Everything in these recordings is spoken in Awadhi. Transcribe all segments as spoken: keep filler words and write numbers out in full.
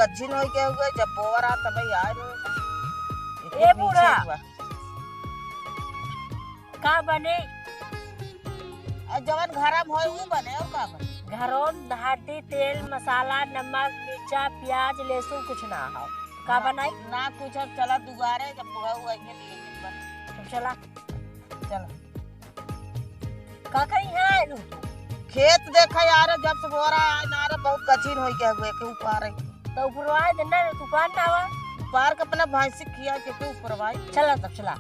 कच्चिन होई के हुए, जब बोवर आ तबे आए रहे। एके ए पीछे बूढ़ा। हुआ। का बने? आ जवन घरा में होए उ बने, और का बने? घरों में हल्दी, तेल, मसाला, नमक, मिर्चा, प्याज, लहसुन कुछ ना हो। का ना, बनाई? ना कुछ, अब चला दुआरे, जब बुढ़ऊ आइके लिए बने। तो चला। चला। का करी है आए लू तू? खेत देखा यार, जब से बोरा आए ना रे, बहुत कठिन होई गया हुए के ऊपर है। तो ऊपरवाए देना रे, तूफान ना आवा। ऊपर के अपना भैंसी खिया के, के ऊपरवाए। चला तब चला।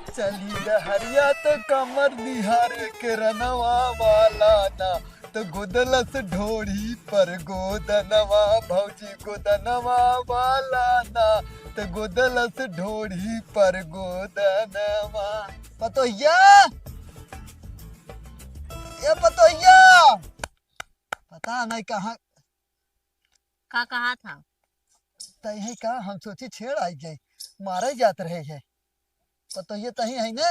चली डहरिया त कमर निहारे के रनवा वाला ना, त गोदलस ढोढ़ी पर गोदनवा, भौजी गोदनवा वाला ना, त गोदलस ढोढ़ी पर गोदनवा। पतोहिया, ए पतोहिया, पता नहीं कहाँ। का कहा था? तही का हम सोची छेड़ आई गई, मारे जात रहे है। पतोहिया तही है ना?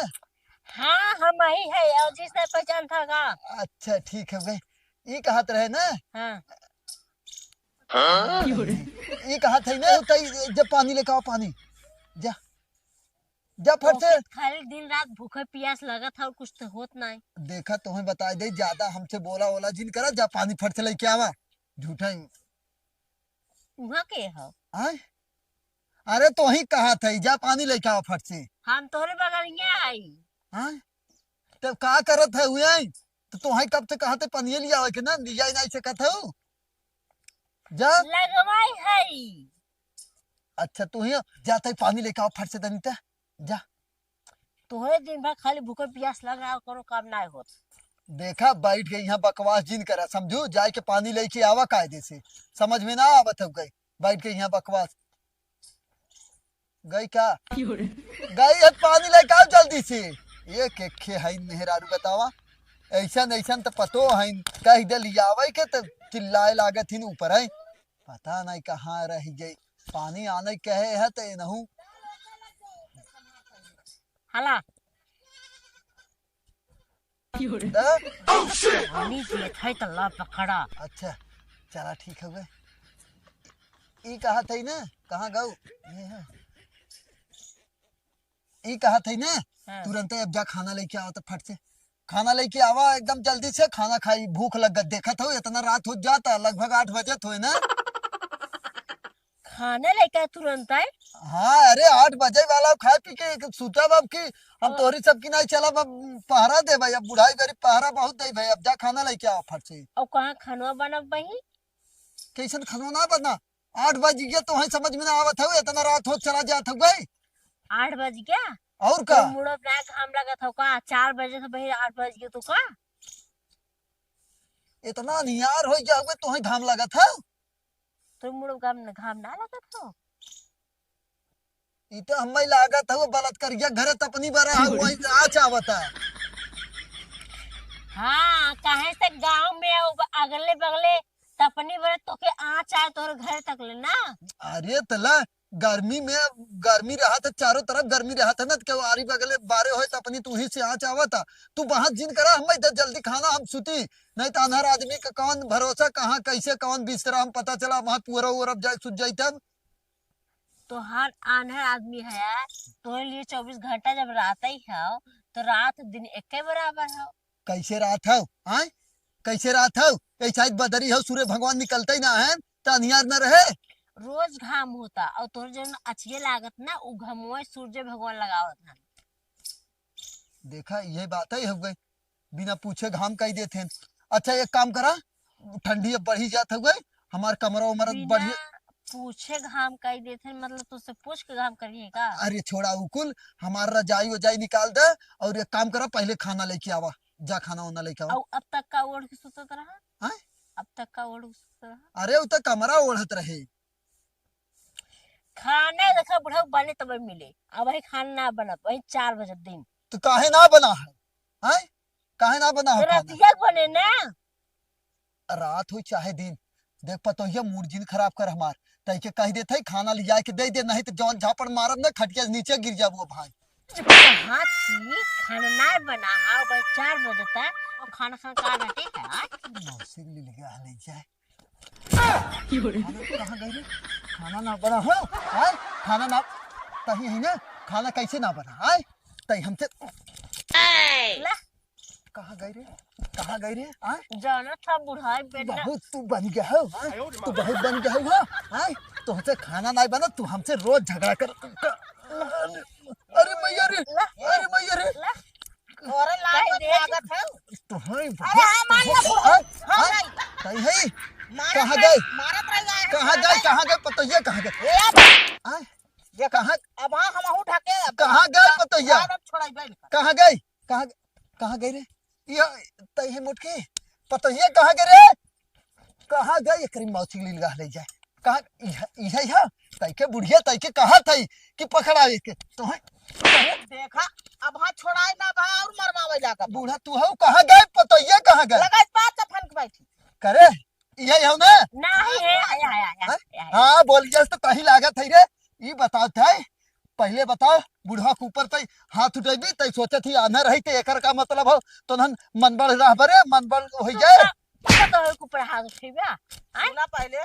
हाँ, हम ही है। और जिस नहीं पहचान था का? अच्छा, ठीक है गई। ई कहत रहे ना? हाँ। हाँ? ई कहत है ना, तई जब पानी लेके आओ, पानी। जा, जा फट से। ओके, खाली दिन रात भूखे पियास लगत है और कुछ तो होत नहीं। देखा, तुम्हें बता दे, ज्यादा हमसे बोला ओला जिन करा, जा पानी फट से लेके आवा। झूठा ही। उहाँ के हो? आय? अरे तोही कहत है, जा पानी लेके आवा फट से। हम तोहरे बगलिया आई। हाँ? तब का करत है हुए? तो तोही कब से कहत है पनिये लिया आवे के ना, लिया ही नहीं सकत है। जा। लगवाई है। अच्छा, तोही जात है पानी लेके आवा फट से तनी ते। जा। तोहरे दिन भर खाली भूखे पियास लग रहा, कोनो काम ना होत। देखा, बैठ के यहाँ बकवास जिन करा, समझू? जाए के पानी लेके आवा कायदे से। समझ में ना आवत हो गई, बैठ के यहाँ बकवास। गई का? क्यों रे? गई है, पानी लेके आओ जल्दी से। ये के खे है मेहरारू बतावा, ऐसन ऐसन तो पतो है, कह दे लियावे के तो चिल्लाए लागत ही ऊपर है। पता नहीं कहाँ रह गई। पानी आने कहे है तो एनहू। हला। द? पानी देत है तो ला पकड़ा। अच्छा, चला ठीक हो गए। ई कहा थे ना, कहाँ गऊ? ये है। ई कहा थे ना, हाँ। तुरंत अब जा खाना लेके आओ तो फट से। खाना लेके आवा एकदम जल्दी से, खाना खाई, भूख लग गत। देखत हो, इतना रात हो जाता, लगभग आठ बजत होए ना। खाना लेके तुरंत आए? हाँ, अरे आठ बजे वाला खाए पी के सुतब अब की हम हाँ। तोहरी सब की नहीं चलब, अब पहरा दे भाई, अब बुढ़ाई गरीब पहरा बहुत दे भाई, अब जा खाना लेके आओ फट से। और कहाँ खानवा बनब बही? कैसन खानवा ना बना? आठ बज गया तो है, समझ में ना आवत हवे, इतना रात हो चला जात हवे। आठ बज गया? और का? तो मुड़ो ना घाम लगत हो का? चार बजे से बही आठ बज गया तो का? इतना नियार हो गया हवे तो है घाम लगत है। तो मुड़ो घाम, घाम ना लगत हो? ई तो हम्मे लागत हवे बलात्कारिया घरे तपनी बरा है, वही आँच आवता। हाँ, काहे से गाँव में अब अगले बगले तपनी बरे तोके आँच आए तोहरे घर तक ले ना। अरे तला गर्मी में, गर्मी रहत है चारों तरफ, गर्मी रहत है ना, तो केहू आरी बगले बारे होए तपनी तू ही से आँच आवता। तू बहस जिन करा, हम्मे दे जल्दी खाना, हम सुती, नहीं तो अनहर आदमी का कौन भरोसा, कहाँ कैसे कौन बिस्तरा हम पता चला, वहाँ पुअरा उअरा जाए सुत जाई तब। तोहार आन्हर आदमी है, तोहरे लिए चउबीस घंटा जब रात ही है, तो रात दिन एके बराबर है। कैसे रात है? आय? कैसे रात है? ऐसा ही बदरी है, सूर्य भगवान निकलता ही ना है, तो अनियार न रहे। रोज घाम होता, और तोहरे जौन अचिए लागत ना, उ घमवा सूर्य भगवान लगावत है। देखा, ये बात ही हो गई, बिना पूछे घाम कई देत हैं। अच्छा, एक काम करा, ठंडी अब बढ़ी जात हो गई, हमार कमरा उमरा बिना बढ़िया। पूछे घाम कई देत हैं, मतलब तुझसे पूछ के घाम करिए का? अरे छोड़ा उकुल, हमार रजाई वजाई निकाल दे, और एक काम करा, पहले खाना लेके आवा, जा खाना वाना लेके आवा। और अब तक का ओढ़ के सुतत रहा? हाँ? अब तक का ओढ़ के सुतत रहा? अरे उ तो कमरा ओढ़त रहे। खाना देखा बुढ़ऊ बने तब मिले, अब वही खाना ना बनत, वही चार बजे दिन। तो काहे ना बना है? हैं? काहे ना बना है तो खाना? रतिया बने ना। रात हो चाहे दिन, देख पतोहिया मूड जिन खराब कर हमार, तई के कह देत है खाना लिया के दे दे, नहीं तो जौन झापड़ मारब ना खटिया से नीचे गिर जाबू भाई। हाथ की खाना ना बना है, वही चार बजे तक अब खाना खाना का बाटे का? मौसी के लिए लेके आ ले जाए। खाना कहाँ गई रे? खाना ना बना हो, हाँ? खाना ना, तही है ना? खाना कैसे ना बना, हाँ? तही हमसे ला। कहाँ गई रे? कहाँ गई रे? हाँ? जाना था बुढ़ाई बेटा। बहुत तू बन गया हो, हाँ? तू बहुत बन गया हो, हाँ? हाँ? तो हमसे खाना नहीं बना, तू हमसे रोज झगड़ा कर, कर। अरे मैया रे, ला। अरे मैया रे। ला। तोरे लाज काहे मत दे? लागत है? तो है अरे हाँ, मान ला, हाँ, हाँ, हाँ, भाई। कहीं है? मारत कहाँ रह-, गए? मारत रह जाए, कहाँ मारत गए? रह-, कहाँ गए? पतोहिया कहाँ गए? ए, अब हाँ? देखो, कहाँ? अब हाँ, हमहू ढके, अब कहाँ गए पतोहिया? अब छोड़ाई बे निकल। कहाँ गए? कहाँ, कहाँ गए रे? ये तई है मोटकी, पतोहिया कहाँ गए रे? कहाँ गए? एकरी मौसी के लिए ले जाए। कहाँ? इह-, इहे है? तई के बुढ़िया, तई के कहा थई कि पकड़ावे के? तो है? देखा, अब हाँ छोड़ाई ना बा और मरवावे लागा बा। बूढ़ा तू हऊ, कहाँ गए? पतोहिया कहाँ गए? लगाई पाँच चफन के बैठी। करे, इहे हऊ ना? नहीं है, है, है, है, है, हाँ? है, है। हाँ, बोल जस तो तही लागत है रे। ई बताओ थे, पहिले बताओ, बुढ़वा के ऊपर तई हाथ उठेबी, तई सोचत ही आन्हर है, ते एकर का मतलब हो? तो नन मनबढ़ रहबे रे, मनबढ़ होइ जाए। का, का तो है ऊपर हाथ उठेबा? आय? सुना पहिले,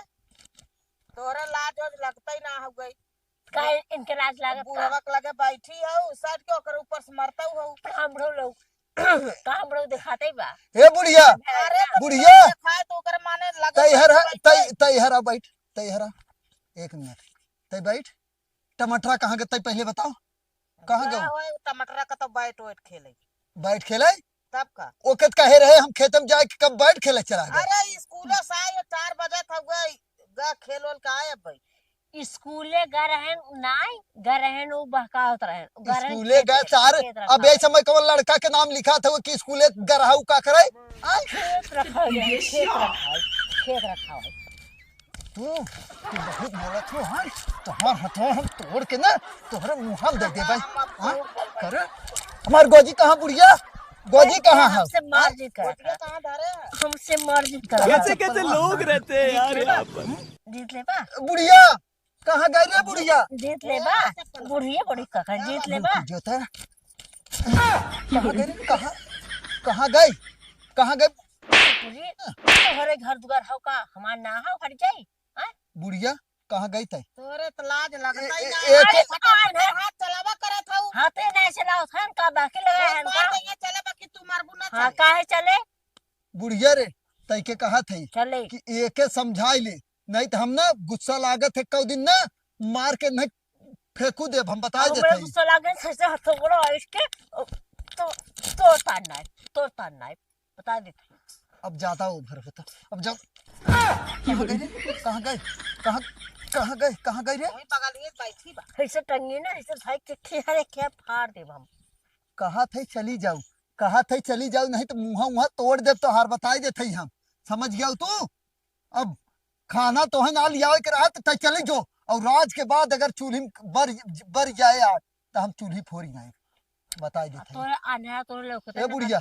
तोहरा लाज वाज लगतई ना हो गई। काहे इनके लाज लागत का? बुढ़वा के लगे बैठी हो, सट के ओकर ऊपर से मरता हो। काम रहो लोग, काम रहो दिखाते ही बा। ए बुढ़िया, अरे तो बुढ़िया। दिखाए तो ओकर माने लगे तई हरा, बैठे। तई, तई हरा बैठ, तई हरा। एक मिनट, तई बैठ। टमाटरा कहाँ गए, तई पहिले बताओ, कहाँ गए? का होए, टमाटरा का तो बैट वैट खेले। बैट खेले? तब का? ओके त कहे रहे हम खेत में जाए के, कब बैट खेले चला गए? अरे स्कूल से आए चार बजे था गए, गा खेल वोल का आए अब भाई। स्कूले गा रहे नाई, गा रहे उ बहकावत रहे, गा रहे स्कूले खेत, गए खेत, चार, खेत रखा अब है। ऐसे मैं कौन लड़का के नाम लिखा था वो कि स्कूले गा रहा, उ का करे? आय? खेत रखा है, खेत रखा है, खेत रखा है। तू, तू बहुत बोलत हो, हाँ? तोहार हथवा हम तोड़ के ना, तोहरे मुँह में दे देबै। हाँ? करे? हमार गोजी कहाँ बुढ़िया? गोजी कहाँ है? हमसे मारजी कर। हमसे मारजी कर। कैसे कैसे लोग रहते हैं यार यहाँ पर। जीत लेबा? बुढ़िया, कहाँ गई रे बुढ़िया? जीत लेबा? बुढ़िया बड़ी कका, जीत लेबा? जो था। कहाँ गई रे? कहाँ, कहाँ गई? कहाँ गई? बुढ़िया, तोहरे घर दुआर हौ का? हमार ना हौ, हट जाई। हाँ? बुढ़िया, कहाँ गई तै? तोरे त लाज लगता ही ए, ना। ए, अरे, के- फटाफट हाथ चलावा करत हौ। हाथे नहीं चलावत हन का, बाकी लगा वो हन मार का? देंगे, चले बाकी तू मारबू ना हाँ, चले। काहे चले? बुढ़िया रे, तै के कहा थई चले। कि एके समझाई ले, नहीं तो हम ना गुस्सा लागत है कौ दिन ना मार के नहीं फेंकू देब, हम बताई देत हई। गुस्सा लागे से, से हथौड़ा इसके, तो, तो तान नाई, तो तान नाई। बता देत हई। अब ज्यादा over होता। अब जब कहाँ गए रे? कहाँ गए? कहाँ, कहाँ गए? कहाँ गए रे? वही बगल में बैठी बा। ऐसे टंगी ना, ऐसे भाई के खेहरे खेह फाड़ देब हम। कहा थे चली जाऊ, कहा थे चली जाऊ, नहीं तो मुँहा उहा तोड़ देब तोहार, बताई देत हई हम। समझ गया तू? अब खाना तोहे ना लियावे के रहा तो तै चली जो, और राज के बाद अगर चूल्ही में बर, बर जाए आज तो हम चूल्ही फोरी आए, बताई देत हई। तोरे आन्हरा तोरे लौकते ए ना बुढ़िया,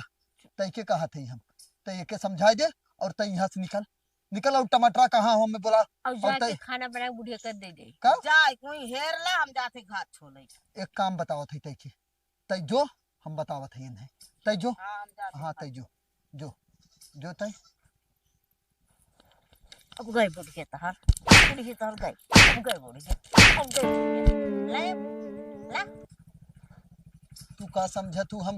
तै के कहा थई हम, तै एके समझाई दे और तै यहाँ से निकल, निकल। और टमाटरा कहाँ हो हमें बोला? और और जाके तै खाना बना के बुढ़िया कर दे दे। का? जा, कोई हेर ला, हम जाते घात छोले। एक काम बतावत हई तै के, तै जो, हम बतावत हई इन्हें, तै जो। हाँ, हम जाते हाँ, घात तै जो, जो, जो तै। अब गए बुढ़िया तहार, बुढ़िया तहार गए, अब गए बुढ़िया, अब गए बुढ़िया। ले, ले। तू का समझत हू हम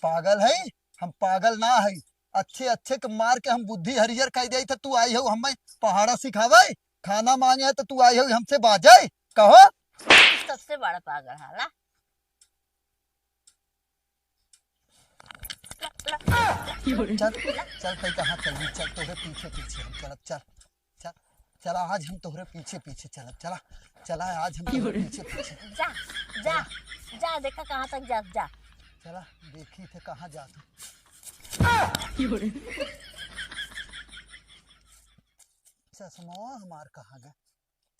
पागल हई? हम पागल ना हई। अच्छे अच्छे के मार के हम बुद्धि हरियर कई देई, त तू आई हऊ हमें पहाड़ा सिखावे, खाना मांगे है त तू आई हऊ हमसे बाजे, कहो? सबसे बड़ा पागल हाला। चल, चल, तै कहाँ चलबी? चल, तोहरे पीछे पीछे हम चलब। चल, चल, चला, आज हम तोहरे पीछे पीछे चलब। चला, चला, आज हम तोहरे पीछे पीछे। जा, जा, जा, देखा कहाँ तक जात, जा। चला, देखी थे कहाँ जात हो। चश्मा हमार कहाँ गए?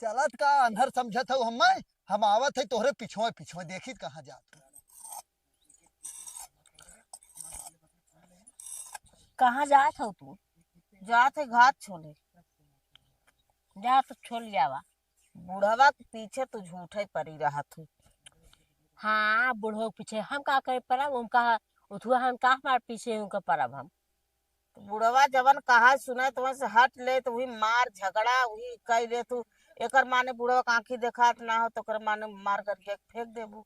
चलत का अंधर समझत हऊ हम्मे? हम आवत है तोहरे पिछुआ पिछुआ, देखी कहाँ जात हऊ। कहाँ जात हऊ तू? जात है घात छोले। जा तो छोल आवा। बुढ़वा के पीछे तू झूठे पड़ी रहत हऊ। हाँ, बुढ़वा के पीछे हम का करे परब? उनका उठुआ हम का हमार पीछे उनका परब हम? बुढ़वा जवन कहा सुने तो वैसे हट ले, तो वही मार झगड़ा वही कई ले तू। एकर माने बुढ़वा के आँखी देखात ना हो तो ओकर माने मार करके फेंक देबू।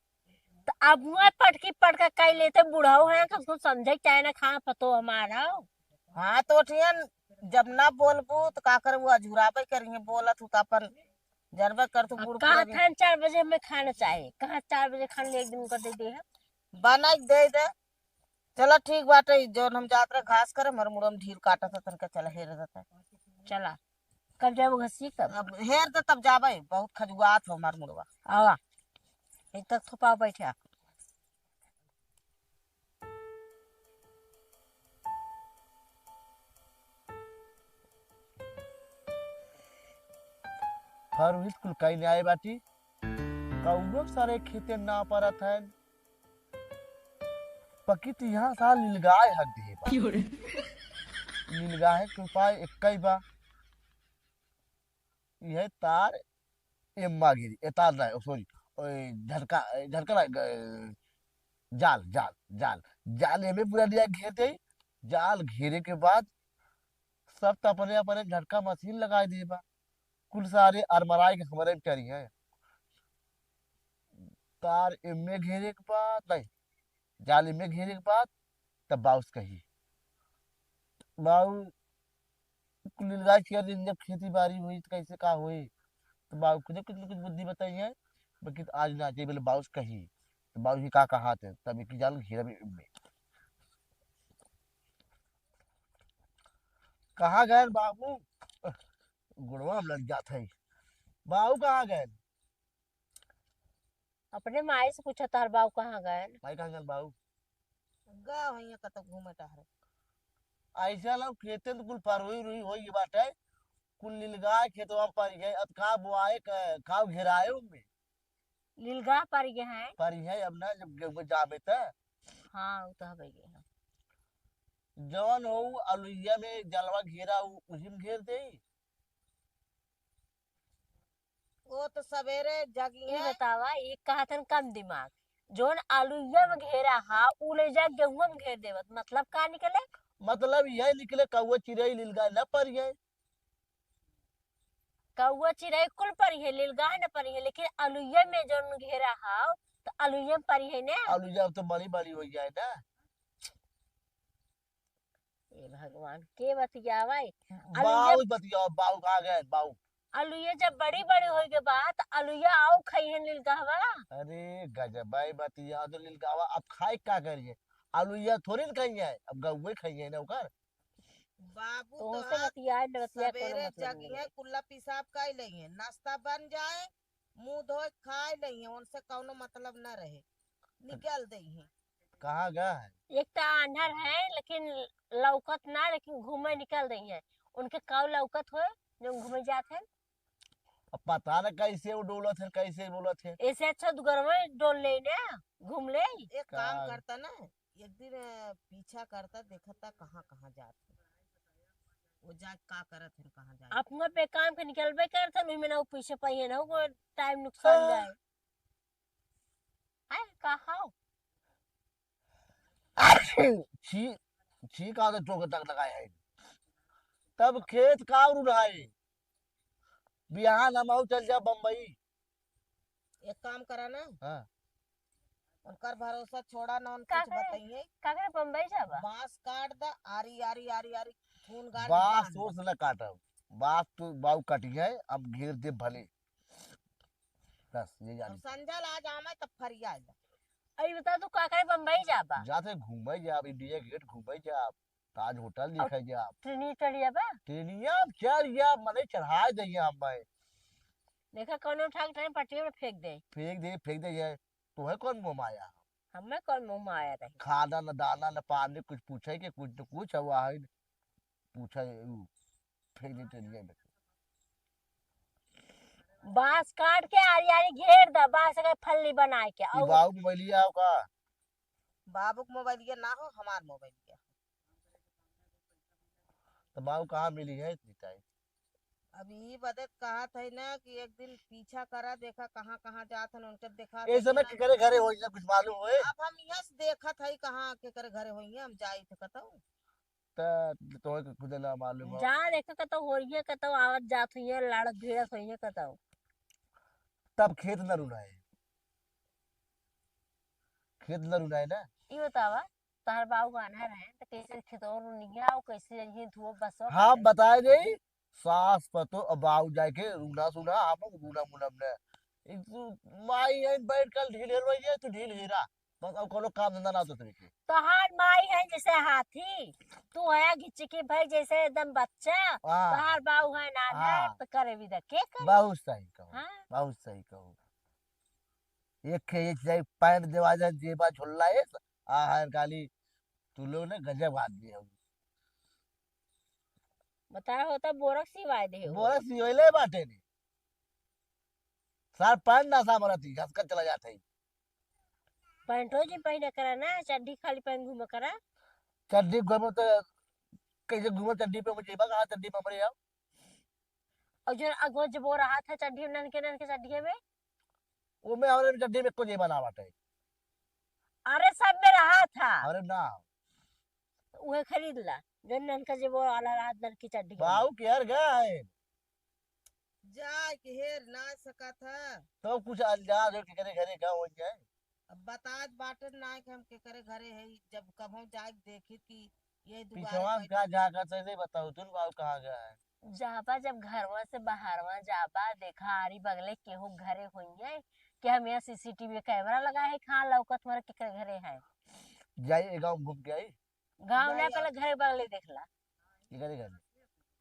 तो अब मुँह पटकी पटका कई लेते, बुढ़ऊ है, कुछ समझे चाहे ना, खाना पतो हमारा। हाँ, तो उठियन, जब ना बोलबू तो का करबू, अझुराबे करिए, बोलत हूँ तो अपन जनबे कर तू अब बूढ़ कहाँ पुरानी। थान चार बजे हमें खाना चाहे, कहाँ चार बजे खाना एक दिन कर दे दे है। बनाई के दे दे। चला ठीक बाटे, जौन हम जात रहे घास करे, हमर मुड़वा में ढील काटत है, तनका चला हेर देता। चला, कब जाबो घसी कब? अब हेर दे तब जाबे, बहुत खजुआत हो हमार मुड़वा। आवा, एक तक थोपा बैठा। फर उहित कुल कई न्याय बाटी, कौनो सारे खेते ना परत है। पकित यहाँ साल नीलगाय हक दिए बा। नीलगाय के उपाय एक्कै बा। यह तार एम्मा गिरी, ए तार ना, सॉरी, ओए झटका, ए, झटका ना, ग-, जाल, जाल, जाल, जाल एमे पूरा लिया घेर दे। जाल घेरे के बाद सब त अपने अपने झटका मशीन लगाए दे बा। कुल सारे अरमराई के हमरे में चरी हैं। तार एमे घेरे के बाद नहीं, जाल एमे घेरे के बाद तब बाउस कही, बाऊ कुल नीलगाय किया दिन जब खेती बाड़ी हुई तो कैसे का हुई? तो बाऊ खुदे कुछ न कुछ बुद्धि बताई है, बाकी तो आज ना चाहिए बोले बाउस कही। तो बाऊ जी का कहा थे तब एक जाल घेरा में, में। कहाँ गए बाबू? गुड़वा में लग जात है। बाऊ कहाँ गए? अपने माई से पूछा, तार बाऊ कहाँ गए? माई कहाँ गए बाऊ? गा होइया कतो घूमे टहरे। ऐसा लोग खेते तो कुल पर हुई रुई होई बाटे, कुल नीलगाय खेतवा में परी है। अब का बोआए, का, का घेराए उनमें? नीलगाय परी है। परी है, अब ना जब गेहूं जामे त। हाँ, वो तो हवे गे है। जवन हो अलुइया में जलवा घेरा उ-, उही में घेर देई। वो तो सवेरे जगी ई है। बतावा, ई कहतन कम दिमाग। जौन आलूया में घेरा हा, उ ले जा गेहुआ में घेर देवत, मतलब का निकले? मतलब यह निकले कौआ चिरई लीलगाय न परिहे। कौआ चिरई कुल परिहे, लीलगाय न परिहे, लेकिन आलूया में जौन घेरा हा, तो आलूया में परिहे ना। आलूया तो बड़ी बड़ी हो जाए ना। ए भगवान, के बतियावा है? अलुइया, बाऊ बतियाओ, बाऊ कहाँ गए, बाऊ? अलुइया जब बड़ी बड़ी होई के बा, त अलुइया आउ खइहन लीलगहवा। अरे गजबाई बतिया तो लीलगहवा, अब खाए का करिए? अलुइया थोड़ी न खाई है, अब गउए खाई है ना ओकर। बाबू तो तोहसे बतियाए न बतियाए कोनो सवेरे मतलब जगिए, नहीं। कुल्ला पेशाब कर लेइए, नाश्ता बन जाए, मुंह धोए खाए लेइए, उनसे कौनो मतलब न रहे, निकल देइए। कहाँ गया है? एक तो आंधर है, लेकिन लौकत ना, लेकिन घूमे निकल रही है। उनके काव लौकत हो जो घूमे जात है। अब पता न कैसे वो डोलत है, कैसे बोलत है। ऐसे अच्छा दुगरवा डोल ले ना, घूम ले। एक काम का? करता ना, एक दिन अ, पीछा करता, देखता कहाँ कहाँ जात है, वो जाए का करत है, कहाँ जाए। अपना पे काम के निकलबे करत है, नहीं में ना वो पीछे पाइए ना, वो टाइम नुकसान हाँ। जाए। आय, का हौ? छी, छी का तो चोक तक लगाए है। तब खेत का उड़ाई? बिहान हम आऊ चल जा बम्बई। एक काम करा ना, हाँ। उनकर भरोसा छोड़ा ना, उनका का कुछ करे? बताइए। का करे बम्बई जाबा? बांस काट दा, आरी, आरी, आरी, आरी, खून गाड़ के बांस बांध दे। ओस न काटब, बांस तो बाऊ कटी है, अब घेर दे भले। बस ये जानी। संजल आज आवे तब फरिया जा। अरे बता तू का करे बम्बई जाबा? जाते घूमे जाब, इंडिया गेट घूमे जाब, ताज होटल देखे जाब। ट्रेनी चढ़िया बा? ट्रेनिया चढ़ जाब, मने चढ़ाए दइया हम भाई। देखा कौनो उठा के ट्रेन पटरी में फेंक दे। फेंक दे, फेंक दे जाए। तोहे कौन मोह माया? हमें कौन मोह माया रही? खाना न दाना न पानी, कुछ पूछे के कुछ न कुछ हुआ है। पूछा ये ऊ फेंक दे तेलिया में। बांस काट के आरी आरी घेर द, बांस के फल्ली बनाए के। ई और बाऊ मोबाइलिया आओ का? बाबू के मोबाइलिया ना हो, हमार मोबाइलिया। तो बाऊ कहाँ मिली है इतनी टाइम? अब ई बदे कहत है ना कि एक दिन पीछा करा, देखा कहाँ कहाँ जात हन, उनके देखा ए समय के करे घरे होई ना, कुछ मालूम होए? अब हम यहाँ से देखत है कहाँ के करे घरे होई, हम जाई थे कतऊ। त तोहके खुदे ना मालूम हो। जा देखे कतौ होइहे, कतौ आवत जात होइहे, लड़त भिड़त होइहे कतौ। तब खेत न रुनाए, खेत न रुनाए ना। ई बतावा, तोहर बाऊ गाना रहे, त कैसे खेतवा रुनिया और कैसे जइहे धुआ बसवा हाँ, काटे? बताए दे, सास पतो और बाऊ जाके रुना सुना, हम रुना मुनम ने। एक तू माई है, बैठ कर ढील हेरवाई है, तू ढील हेरा। बस अब कोनो काम धंधा ना तो तरीके। तोहार माई है जैसे हाथी, तू है घिचकी भाई जैसे एकदम बच्चा, हाँ। तोहार बाऊ है नाना, हाँ। तो करे भी द, के करे? बहुत सही कहो, हाँ। बहुत सही कहो। एक है, एक जाए पैंट देवा जाए, जेबा झुल्ला है, आ है गाली, तू लोग ने गजब आदमी हो। बताए हो तब बोरक सिवाय दे हो। बोरक सिवैले बाटे ने। सार पैंट ना सा मरती, घसकत चला जात है। पैंटो जी पहने करा ना, चड्ढी खाली पहन घूमे करा। चड्ढी घूमे तो कैसे घूमे चड्ढी पे, मुझे बा कहाँ चड्ढी पे मरे आओ। और जो अगो जबो रहा था चड्ढी में, ननके ननके चड्ढी में। वो में हमारे चड्ढी में कुछ नहीं बना बाटे। अरे सब में रहा था। अरे ना। उहे खरीद ला, जो ननका जबो वाला रहा, ननकी चड्ढी में। बाऊ के हर गया है। जाए के हेर ना सकत ह। तो कुछ अंदाज हो केकरे घरे का हो जाए? अब बतात बाटन ना कि हम केकरे घरे है, जब कभो जाए देखी कि ये दुआरे पिछवा में बैठ का जाकर तो नहीं बताओ, तुम बाबू कहाँ गया है? जाबा जब घरवा से बाहरवा जाबा, देखा आरी बगले केहू घरे होइए कि हम यहाँ सीसीटीवी कैमरा लगा है, कहाँ लौकत हमारे केकरे घरे है। जाइए गाँव घूम के आई। गाँव ना, पहले घर बगल ही देख ला। केकरे घर?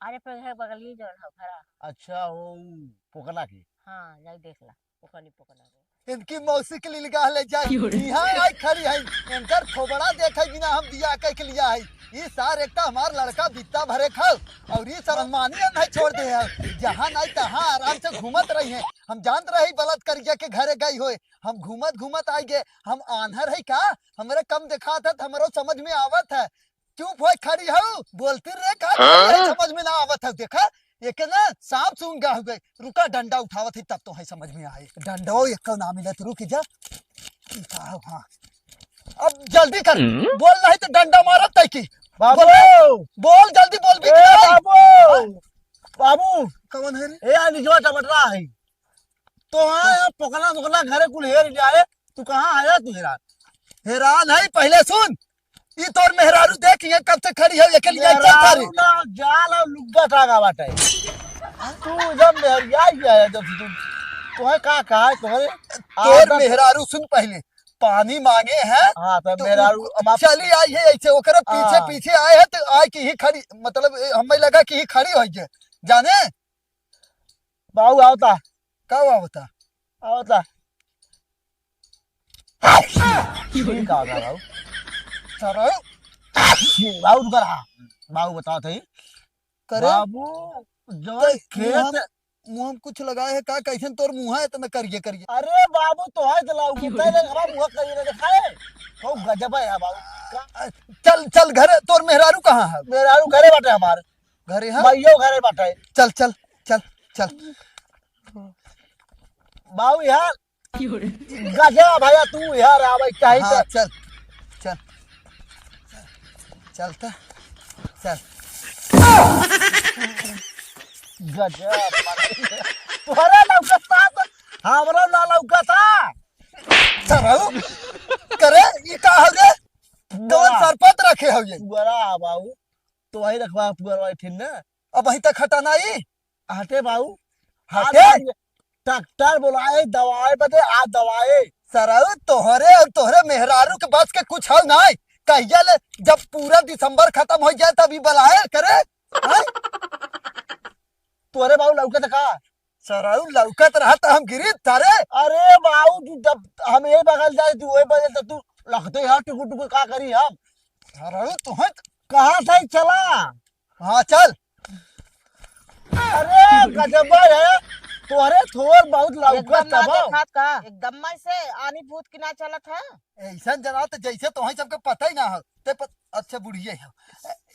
अरे, पहले घर बगल ही जौन हो घर। अच्छा, हो, उ पोकना की? हाँ, जाई देख ला, पोकनी, पोकना के। इनकी मौसी के लिए निगाह ले जाए। क्यों रे? यहाँ आई खड़ी है, इनकर खोबड़ा देखे बिना हम बियाह कह के लिया है। ई सार एक तो हमार लड़का बित्ता भरे खाओ, और ई शर्मानी नहीं छोड़ दे है। जहाँ नहीं तहाँ आराम से घूमत रही है। हम जानत रही बलात्कारिया के घरे गई होए, हम घूमत घूमत आई गए। हम आन्हर है का? हमरे कम देखात है त हमरो समझ में आवत है। चुप होए खड़ी हऊ, बोलती रे का? हाँ? समझ में ना आवत है। देखा, एके ना सांप सूंघ गा हो गए। रुका, डंडा उठावत है तब तो है समझ में आए। डंडो एक ना मिलत, रुक जा। ई का हो, हाँ। अब जल्दी कर, हम्म? बोल नहीं तो डंडा मारत है की। बाबू! बोल, बोल, जल्दी बोल भी ए क्या? बाबू! बाबू! कौन है रे? ए, आ निजवा टमाटरा है। तो हाँ, यहाँ पोकला सोकला घरे कुल हेर जाए, तू कहाँ आया तू हेरान? हेरान है, पहले सुन, ई तोर मेहरारू देख, ये कब से खड़ी है, एके लिए चल मेहरारू थारे। ना, जाल और लुग्गा टांगा बाटे। तू जब मेहरिया ही आया, जब तू, तुम्हें का कहा है, तुम्हारे तोर आदत मेहरारू सुन पहले, पानी मांगे है, हाँ, तो तो मेहरारू उ-, अब आप चली आई है ऐसे, ओकरे पीछे, हाँ। पीछे आए है, तो आए कि ही खड़ी, मतलब, ए, हमें लगा कि ही खड़ी हो गई, जाने? बाऊ आवता। का आवता? आवता। ये का आवता बाऊ? सारा ये बाऊ रुका रहा। बाऊ बताओ थे। करे? बाबू, जवन तो खेत मुंह, मुंह में कुछ लगाए है का? कैसन तोर मुंह है इतना करिए करिए? अरे बाबू, तो है तो लाऊ, कितना देर हमारा मुंह करिए ना दिखाए। तो गजब है यार बाबू। का? चल, चल घरे, तोर मेहरारू कहाँ है? मेहरारू घरे बाटे हमार। घरे है? भाइयों घरे बाटे। चल, चल, चल, चल। बाऊ यार, गजब भैया तू यार, आवे चाही हाँ, तो। चल, चल, चल त, चल। गजब, तोहरा लौकत था तो हमरा ना लौकत था। सरऊ, करे, ई का हो रे? कौन सरपत रखे हो ये? पुअरा बाऊ, तो वही रखवा पुअरा वही ठिन ना। अब वहीं तक हटाना ही? हटे बाऊ। हटे? आज डॉक्टर बुलाए, दवाई बदे, आ दवाई। सरऊ, तोहरे और तोहरे मेहरारू के बस के कुछ हो नाई। कहिया ले, जब पूरा दिसंबर खत्म हो जाए, तब ई बुलाए करे। हैं? तोहरे बाऊ लौकत का? सरऊ, लौकत रहा त हम गिरी तारे। अरे बाऊ, तू जब हम ये बगल जाए, तू वही बगल, तो तू लखते यार टुकुर टुकुर का करी हम? सरऊ, तुम्हें कहाँ से चला? हाँ, चल। अरे गजब है, तोहरे थोर बहुत लौकत एकदम ना तबो। देखात का? एकदम में से आनी भूत की ना चलत है। ऐसन जना त जैसे तोहई सबके पता ही ना हो। ते पत-, अच्छा बुढ़िए हो।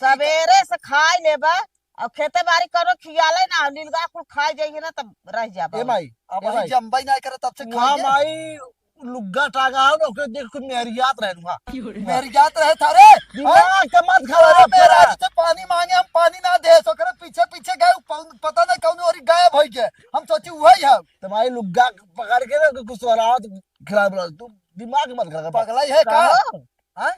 सवेरे से खाई लेबा, अब खेते बारी करो खियाले ना, नीलगा कुल खाई जाइए ना, तब रह जाबा। ए माई, अब ए हम माई। जम्बई ना करे तब से वहाँ खाइए। माई, लुग्गा टांगा हो ना, ओके देख के मेहरियात रहे दुआ। मेहरियात रहे थारे? दिमाग के मत खराब अरे, मेरा करा। से पानी मांगे, हम पानी ना दे, ओकरे पीछे पीछे गए, पौ-, पता नहीं कौन ओरी गायब हो गए। हम सोची वही है। तुम्हारी लुग्गा पकड़ के ना कुछ सोहरावत खिला बोला, तू दिमाग मत खराब कर। पगला ही है का? कहो। हाँ?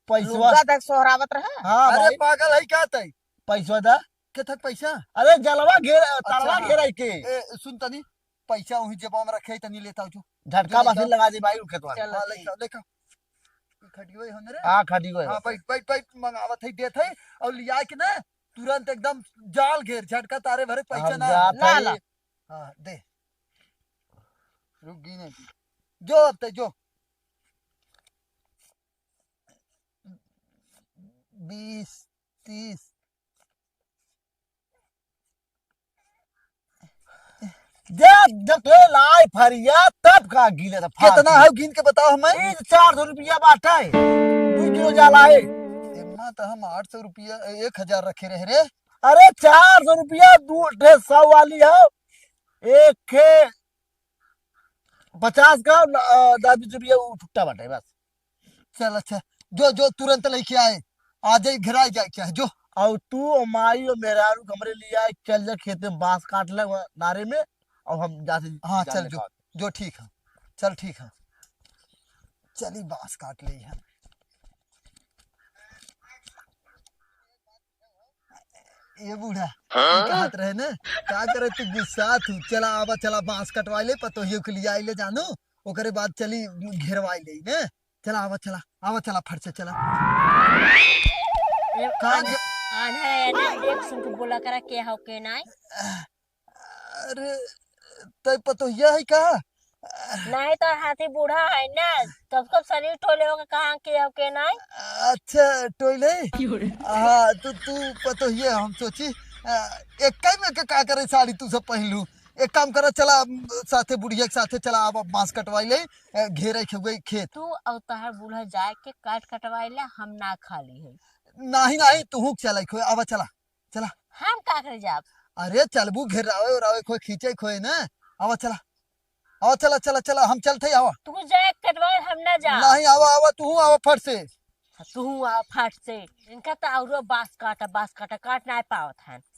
पैसवा। लुग्गा तक सोहरावत रहे। हाँ अरे भाई। पागल है का तई? पैसवा दा। के थक पैसा? अरे जलवा घेर, तरवा अच्छा, हाँ। घेराई के। ए, सुन तनी, पैसा वही जेबा में रखे, तनी लेता हूँ जो। झटका ले बस जाओ। लगा दे भाई, उठे तो। चलो हाँ, ठीक। लेके आओ, लेके आओ। खटियो है हमरे? हाँ, खटियो है। हाँ, बैठ, बैठ, बैठ, मंगावत है, देत है, और लिया के ना, तुरंत एकदम जाल घेर, झटका तारे भरे पैसा हम ना। जात ला, है। ला। हाँ, दे। रुक गई नहीं। जो अब तक जो। बीस, तीस। जब देख ले लाई फरिया, तब का गिले था, फाड़ कितना के। है, गिन के बताओ हमें। ई चार सौ रुपया बाटे, दू किलो जाला है। एमा तो हम आठ सौ रुपया, एक हजार रखे रहे रे। अरे, चार सौ रुपया, दू, डेढ़ सौ वाली है, एक के पचास का, अ, दस बीस रुपया उ छुट्टा बाटे बस। चल अच्छा, जो, जो तुरंत लेके आए, आ जाए, घर आ जाए, क्या है, जो। और तू और माई और मेहरारू हमरे लिए आए, चल जा खेते में बांस काट ले वहाँ नारे में, और हम जाते हाँ, जान चल ले जो, पाओ। जो ठीक है, चल ठीक है, चली बांस काट ले हम। ये बूढ़ा, हाँ? ये कहत रहे ना, का करे तू गुस्सा तू, चला आवा, चला बांस कटवाई ले, पतोहियो के लिए आई ले जानू, ओकरे बाद चली घेरवाई ले ने, चला आवा, चला, आवा, चला फट से चला। ए, का आन-, ग- आन्हर है ना, देख सुन के बोला करा के हो के नाई। अरे, तै पतोहिया है का? नहीं तो हाथी बूढ़ा है ना, तब कब शरीर टोले होके कहाँ के हो के नहीं? अच्छा, टोले? क्यों रे? हाँ, तू, तू पतोहिया हम सोची, आ, एक कई में के का करे साड़ी तू सब पहलू? एक काम करा, चला, साथे बुढ़िया के साथे चला, अब बांस कटवाई ले, ए, घेरे के हुए खेत। तू और तोहर बूढ़ा जाए के काट कटवाई ले, हम ना खाली है। नहीं, नहीं, तू चला, खोए, आवा चला। चला। हम का करे जाब? अरे चलबू, घेरावे उरावे खोए, खींचे खोए ना। आवा चला। आवा चला, चला, चला, हम चलते ही आवा। तू जाए कटवाए, हम ना जा। नहीं, आवा, आवा, तू आवा फट से। तू आवा फट से। इनका तो औरो बांस काटा, बांस काटा, काट ना पावत है।